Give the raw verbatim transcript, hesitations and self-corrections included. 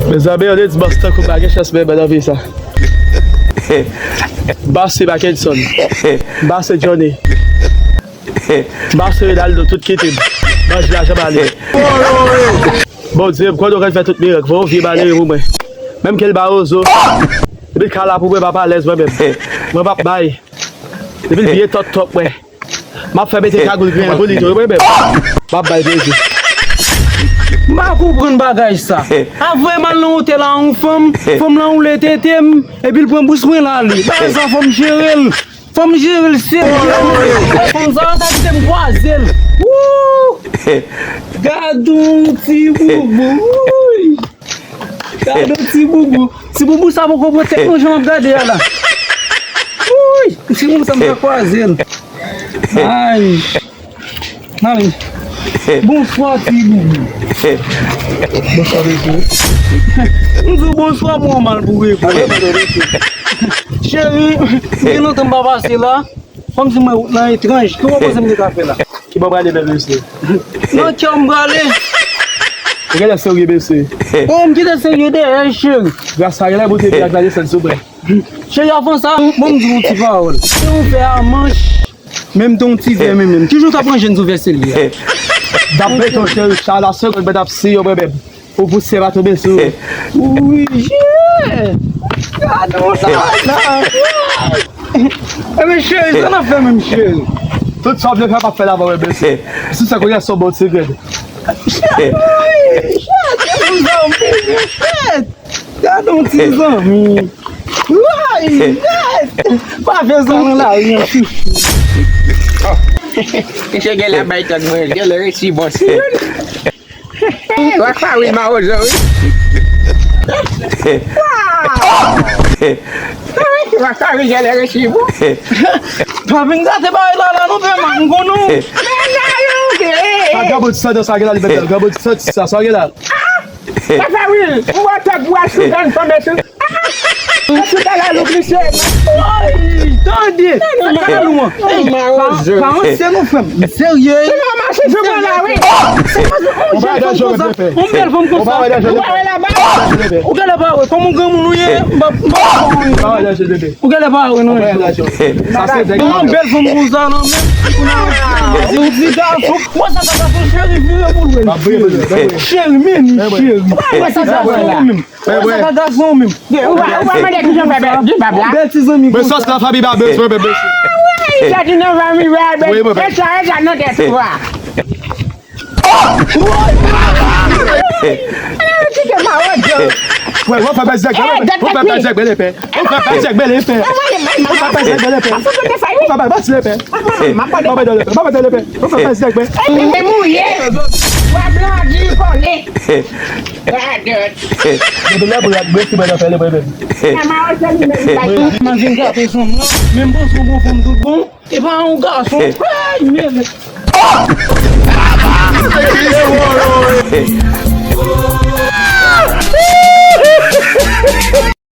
Mezanmi, yon de ti bòs tankou m pa gen chans menm nan vi sa. Bòs se Mackenson. Bòs se Johnny. Bòs se Rinaldo, tout kite m. Manje lajan m ale. Bondye, m konnen w ka fè tout mirak. Voye yon vye malere pou mwen. Menm ke l Bawozo. Depi l ka la pou mwen, m ap alèz mwen menm. Mwen p ap bay. Depi l byen tòt twòp mwen. M ap fè mete kagoul griyen pou li tou, wi, men m ap bay plezi. M pa konprann bagay sa. Avè m al nan otèl a yon fanm, fanm lan woule tete m, epi l pran bous mwen l ale. Bagay sa fò m jere l. Fò m jere l serye. Fanm sa yo ta kite m kwaze l. Wou! Gad yon ti boubou. Wouy! Gade ti boubou. Ti boubou sa poko pran tèt non jan m ap gade a la. Wouy! Ti boubou sa m ta kwaze l. Ay. Mami. Bonswa ti boubou. Bonswa mesye. M di w bonswa mwen mal pou reponn. Cheri, m gen lontan m pa pase la. Kòmsi mwen wout lan etranj. Ki w panse m te ka fè la? Ki bò w prale, bèl mesye? Nan kè w m prale. Ou genlè serye, mesye. O, m genlè serye dèyè, cheri. Gras a genlè bote pye ak la desann sou mwen. Cheri, avan sa, bon, m di w yon ti pawòl. Se yon vè a manch, menm te yon ti vè, men menm. Ki jan w t ap ranje n sou vè selye a? Dap beton, cheri, sa la segonn mwen t ap siye mwen menm. Ou pouse pa tonbe sou. Wi, je! Gade w la, la. Ebyen, cheri, sa n ap fè menm, cheri? Tout sa w vle fè, m ap fè l avè w, ebyen, se. Si sa kounye a, se yon bon ti grenn. Cheri, cheri, ti zanmi, cheri. Gade yon ti zanmi. Wi, cheri. Pa fè zanmi la, wi, chouchou. Misye genlè bay tèt mwen, genlè resi bòs. Wa Farid mawozo, wi. Wa Farid genlè resi bon. Pa vin gate bagay la, la, non, pè, man, m konnen w. Sa granmoun santi sa gen la, li mèt la. Granmoun santi sa, sa gen la. Wa Farid, ou wè tèt bwa sou dan fanm sou. Mwen sou talè louk misye. Woy, tande. Sa talè lou an. Ey, pa ranse non, frè m. M serye. Se pa mache sou mwen la, wi. Se pa yon jèn fanm konsa. Yon bèl fanm konsa. Ou pa wè la ba. Ou genlè pa wè. Kòm yon granmoun ou ye, m pa, m pa wè. Ou genlè pa wè non. Sa se dèk. Yon bèl fanm konsa non, men. Ou nan yon ti gason. Mwen sa, sa gason cheri vire pou l wè. Cheri, men cheri. Mwen sa gason menm. Ou wè sa ka gason menm. Ou wè, ou wè mande ki jan fè bèl, ki bab la. Bèl ti zanmi konsa. Men sòs la fanmi ba bèl, mwen bèl bèl. Ah, wi, sa di nan fanmi ba bèl. Wi, mwen bèl. E sa, e sa nan tèt ou a. Kite mawon, Joe. Wè, wè, fè bèl zèk, wè, wè, fè bèl zèk, bèl epè. Ou fè pèsè bèl epè. Ou fè pèsè bèl epè. Ou fè pèsè bèl epè. Ou fè pèsè bèl epè. Ou fè pèsè bèl epè. Ou fè pèsè bèl epè. Mwen mouye. Wa blandi kole. Radòt. Depi lè pou rad mwen ki mwen nan fè le mwen menm. Mwen vin gate son mwen. Menm bon son bon fanm tout bon. E pa yon gason. Hey, men.